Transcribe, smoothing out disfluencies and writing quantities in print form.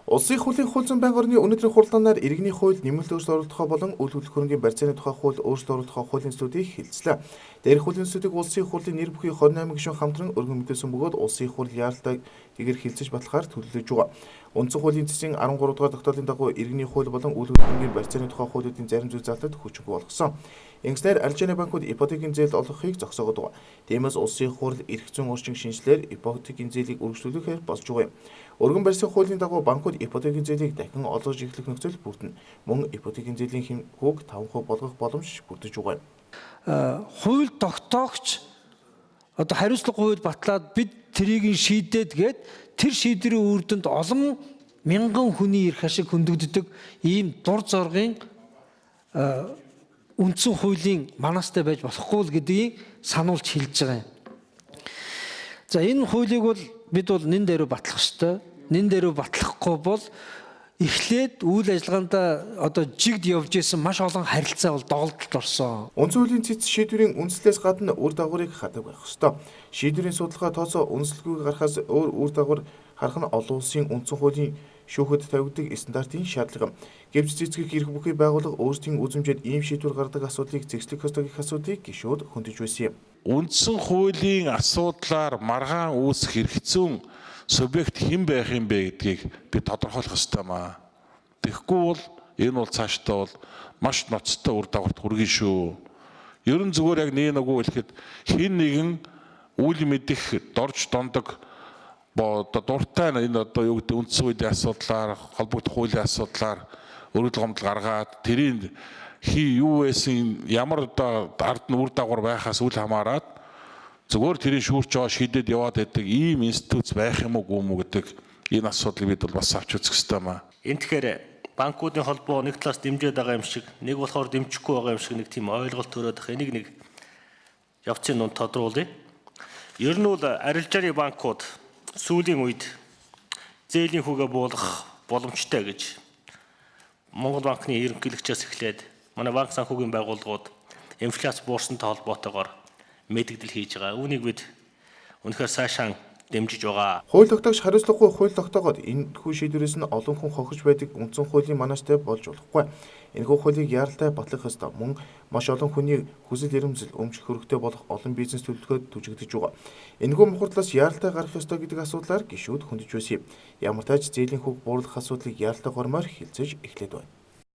Улсын их хурлын хууль зүйн байнгын орны өнөөдрийн хуралдаанаар иргэний хууль, нэмэлт өөрчлөлт оруулах тухай болон үйл хөдлөх хөрөнгийн барьцааны тухай хууль, өөрчлөлт оруулах тухай хуулийн төслүүдийг хэлцлээ. Дээрх хуулийн төслүүдийг Улсын их хурлын нэр бүхий 28 гишүүн хамтран өргөн мэдүүлсэн бөгөөд Улсын их хурл яаралтай тэгэр хилцэж батлахаар төлөвлөж байгаа. Үндсэн хуулийн цэцгийн 13 дугаар тогтоолын дагуу иргэний хууль болон үйл хөдлөх хөрөнгийн барьцааны тухай хуулиудын зарим зүйл залтад хүчингүй болгосон. Ингэснээр арилжааны банкуд ипотекийн зээл олгохыг зогсоогод байгаа. Тиймээс Улсын их хурл эрх зүйн орчин шинжилээр ипотекийн зээлийг үргэлжлүүлэхээр болж байгаа юм. Өргөн барьсан хуулийн дагуу банкуд ипотекийн зээлийг дахин олгож эхлэх нөхцөл бүрдэнэ. Мөн ипотекийн зээлийн хүүг 5% болгох боломж бүрдэж байгаа юм. Хууль тогтоогч одоо хариуцлага хууль батлаад бид тэрийг шийдээд гээд тэр шийдвэрийн үр дүнд олон мянган хүний эрх ашиг хөндөгддөг ийм дур зоргын үндсэн хуулийн манаастай байж болохгүй л гэдгийг сануулж хэлж байгаа юм. За энэ хуулийг бол бид бол нэн дээрөө батлах ёстой. Нэн дээрөө батлахгүй бол эхлээд үйл ажиллагаанд одоо жигд явж исэн маш олон харилцаа бол доголдолд орсон. Үндсэн хуулийн цэц шийдвэрийн үндслээс гадна үр дагаврыг хадаг байх ёстой. Шийдвэрийн судалгаа тооцоо үндэслэлгүй гарахаас өөр үр дагавар харах нь олон улсын үндсэн хуулийн шүүхэд тавигддаг стандартын шаардлага. Гэвч цэцгэх эрх бүхий байгууллага өөрсдийн үзмжээр ийм шийдвэр гаргадаг асуудлыг зэгслэх ёстой гэх асуудлыг гишүүд хөндөж байсан юм. Үндсэн хуулийн асуудлаар маргаан үүсэх эрх зүйн субъект хэн байх юм бэ гэдгийг би тодорхойлох ёстой маа. Тэгэхгүй бол энэ бол цаашдаа бол маш ноцтой үр дагаварт хүргэн шүү. Ерөн зүгээр яг нэг нөгөө хэлэхэд хэн нэгэн үл мэдэх дорж дондог одоо дуртай энэ одоо юу гэдэг үндсэн хуулийн асуудлаар холбогдох хуулийн асуудлаар өргөдөл гомдол гаргаад тэрийн хий юу байсан ямар одоо ард нь үр дагавар байхаас үл хамааран зүгээр тэрийг шүүрч байгаа шийдээд яваад байдаг ийм институт байх юм уу юм уу гэдэг энэ асуудлыг бид бол бас авч үзэх ёстой маа. Энэ тэгэхээр банкуудын холбоо нэг талаас дэмжиж байгаа юм шиг, нэг болохоор дэмжихгүй байгаа юм шиг нэг тийм ойлголт төрөөд байх. Энийг нэг явцын дунд тодруулъя. Ер нь бол арилжааны банкуд сүүлийн үед зээлийн хүүгээ буулгах боломжтой гэж Монгол банкны ерөнхийлөгчөөс эхлээд манай банк санхүүгийн байгууллагууд инфляц буурсантай холбоотойгоор мэдэгдэл хийж байгаа. Үүнийг бид үнэхээр сайшаан дэмжиж байгаа. Хууль тогтоогч хариуцлагагүй хууль тогтоогоод энэхүү шийдвэрээс нь олон хүн хохирч байдаг үндсэн хуулийн манаастай болж болохгүй. Энэхүү хуулийг яаралтай батлах ёстой. Мөн маш олон хүний хүсэл эрмэлзэл өмчлөх хөрөгтэй болох олон бизнес төлөвлөгөөд түжигдэж байгаа. Энэхүү мухардлаас яаралтай гарах ёстой гэдэг асуудлаар гишүүд хөндөж байсан юм. Ямар тач зээлийн хүүг бууруулах асуудлыг яаралтай гормоор хилцэж эхлээд байна.